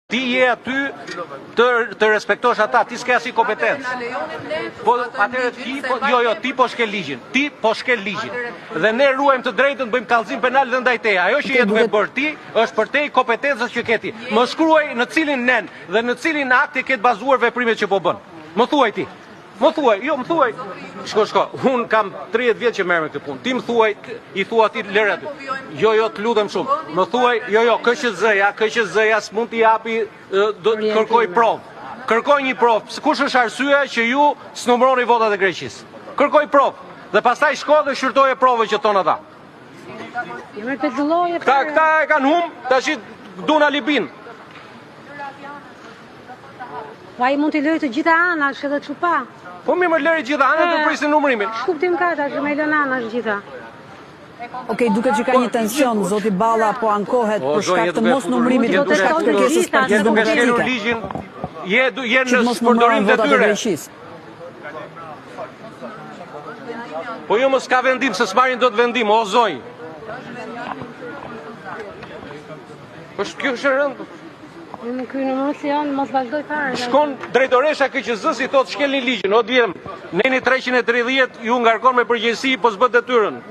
Ti je aty të të respektosh ata, ti s'ke asnjë kompetencë. Po atëherë ti po jo jo ti po shkel ligjin. Ti po shkel ligjin. Dhe ne ruajmë të drejtën, bëjmë kallëzim penal dhe ndaj teje. Ajo që je duke bërë ti është përtej kompetencës që ke ti. Më shkruaj në cilin nen dhe në cilin akt e ke të bazuar veprimet që po bën. Më thuaj ti. Më thuaj, jo, më thuaj. Shko, shko, unë kam 30 vjet që merrem me këtë punë. Ti më thuaj, i thua ti lëre aty. Jo, jo, të lutem shumë. Më thuaj, jo, jo, KQZ-ja, KQZ-ja s'mund t'i japi, do të kërkoj provë. Kërkoj një provë. Kush është arsyeja që ju s'numëroni votat e Greqisë? Kërkoj provë. Dhe pastaj shko dhe shqyrtoje provën që thonë ata. Këta, këta e kanë hum, tashi duan alibin. Po ai mund t'i lërë të gjitha anash edhe çupa. Po mirë më lëri gjitha anash të presin numërimin. Ç'kuptim ka tash me lënë anash gjitha. Okej, duket që ka një tension, zoti Balla po ankohet për shkak të mos numërimit për shkak të kërkesës së Partisë Demokratike. Je je në shpërdorim detyre. Po jo mos ka vendim se s'marrin dot vendim, o zonjë. Po kjo është e rëndë. Në ky në mocion mos vazhdoj fare. Shkon drejtoresha KQZ i thotë shkelni ligjin, o djem. Neni 330 ju ngarkon me përgjegjësi, po s'bët detyrën.